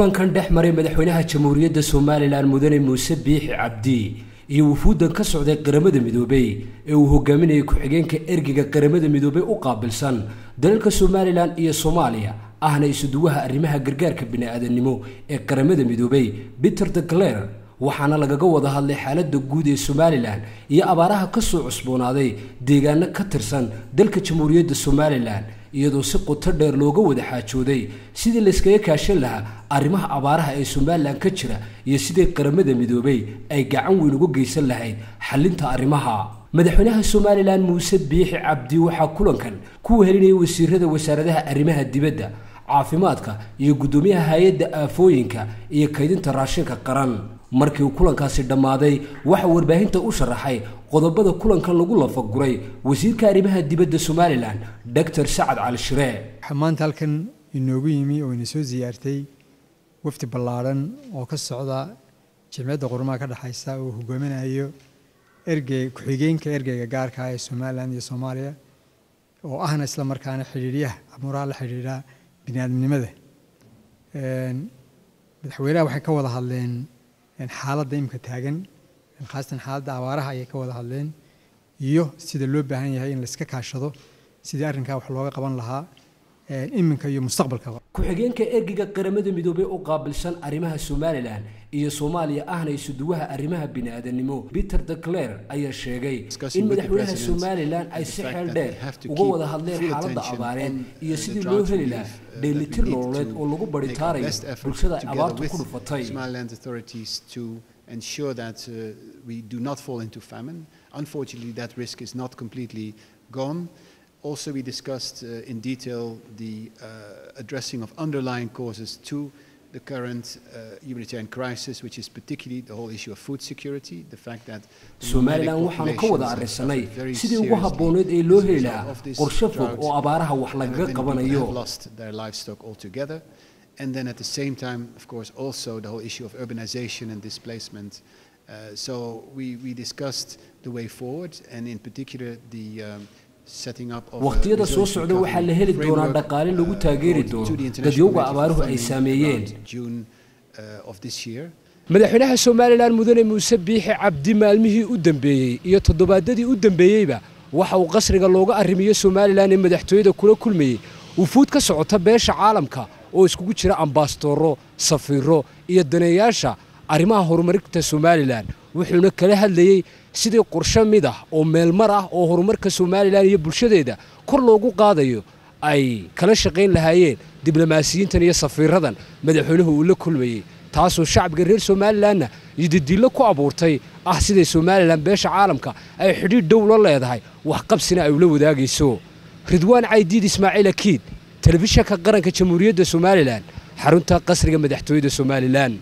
Kulankan dhex maray madaxweynaha Jamhuuriyadda Somaliland Mudane Muuse Biixi Cabdi iyo wufuuddan ka socday Qaramada Midoobay ee uu hogaaminayay ku-xigeenka ergeyga Qaramada Midoobay u qaabilsan dalalka Somaliland iyo Soomaaliya, ahna isuduwaha arrimaha gargaarka bini'aadanimo ee Qaramada Midoobay Peter de Cler, waxaana lagaga wada hadlay xaaladda guud ee Somaliland iyo abaaraha ka soo cusboonaaday deegaano ka tirsan dalka Jamhuuriyadda Somaliland, iyadoo si qoto dheer looga wada xaajooday sidii layskaga kaashan lahaa arrimaha abaaraha ee Somaliland ka jira iyo sidii Qaramada Midoobay ay gacan weyn uga geysan lahayd xallinta arrimaha. Madaxweynaha Somaliland Muuse Biixi Cabdi waxaa kulankan ku wehelinayay wasiirada wasaaradaha arrimaha dibadda, caafimaadka iyo guddoomiyaha hay-adda aafooyinka iyo kaydinta raashinka qaran. Markii uu kulankaasi dhammaaday, waxaa warbaahinta u sharaxay qodobada kulankan lagu lafaguray wasiirka arrimaha dibadda Somaliland Dr Sacad Cali Shire. Waxaa maanta halkan inoogu yimi oo ina soo siyaartay wafdi ballaadhan oo ka socda Jimciyadda Qurumaha ka dhexaysa oo hogaaminayo ergey ku-xigeenka ergeyga gaarka ah ee Somaliland iyo Soomaaliya, oo ahna isla markaana xidhiidhyaha amuuraha la xidhiidha bini'aadamnimada. Madaxweynaha waxay ka wada hadleen xaaladda imika taagan, khaasatan xaaladda abaaraha ayay ka wada hadleen, iyo sida loo baahan yahay in la iska kaashado sidii arrinkaa wax looga qaban lahaa iminka iyo mustaqbalkaba. Ku-xigeenka ergeyga Qaramada Midoobay u qaabilsan arrimaha Somaliland iyo Soomaaliya, ahna isuduwaha arrimaha bini'aadanimo Peter de Cler ayaa sheegay in madaxweynaha Somaliland ay si xeel dheer uga wada hadleen xaaladda abaareed iyo sidii loo heli lahaa dheelitir nololeed oo lagu baritaarayo bulshada ay abaartu ku dhufatay. Ensure that we do not fall into famine. Unfortunately, that risk is not completely gone. Also, we discussed in detail the addressing of underlying causes to the current humanitarian crisis, which is particularly the whole issue of food security, the fact that Somaliland waxaanu ka wada arrinsanay sidii ugu habbooneed ee loo heli lahaa qorshe fog oo abaaraha wax lagaga qabanayo. Lost their livestock altogether. And then at the same time, of course, also the whole issue of urbanization and displacement. So we discussed the way forward, and in particular the Wakhtiyada soo socda waxaa la heli doonaa dhaqaale lagu taageeri doono dadyowga abaaruhu ay saameeyeen. Madaxweynaha Somaliland Mudane Muuse Biixi Cabdi maalmihii u dambeeyey iyo toddobaadadii u dambeeyeyba waxa uu qasriga looga arrimiyo Somaliland ee madaxtooyada kula kulmayey wufuud ka socota beesha caalamka oo iskugu jira ambaastoro, safiiro iyo daneeyaasha arrimaha horumarinta Somaliland, wuxuuna kala hadlayey sidii qorshe mid ah oo meelmar ah oo horumarka Somaliland iyo bulshadeeda kor loogu qaadayo ay kala shaqayn lahaayeen diblomaasiyiintan iyo safiiradan madaxweynuhu uu la kulmayey, taasoo shacbiga reer Somalilandna yididillo ku abuurtay ah siday Somaliland beesha caalamka ay xidhiidh dhow la leedahay, waxqabsina ay ula wadaagayso. Ridwaan Caydiid Ismaaciil Akiid, Telefishanka Qaranka Jamhuuriyadda Somaliland, xarunta qasriga madaxtooyada Somaliland.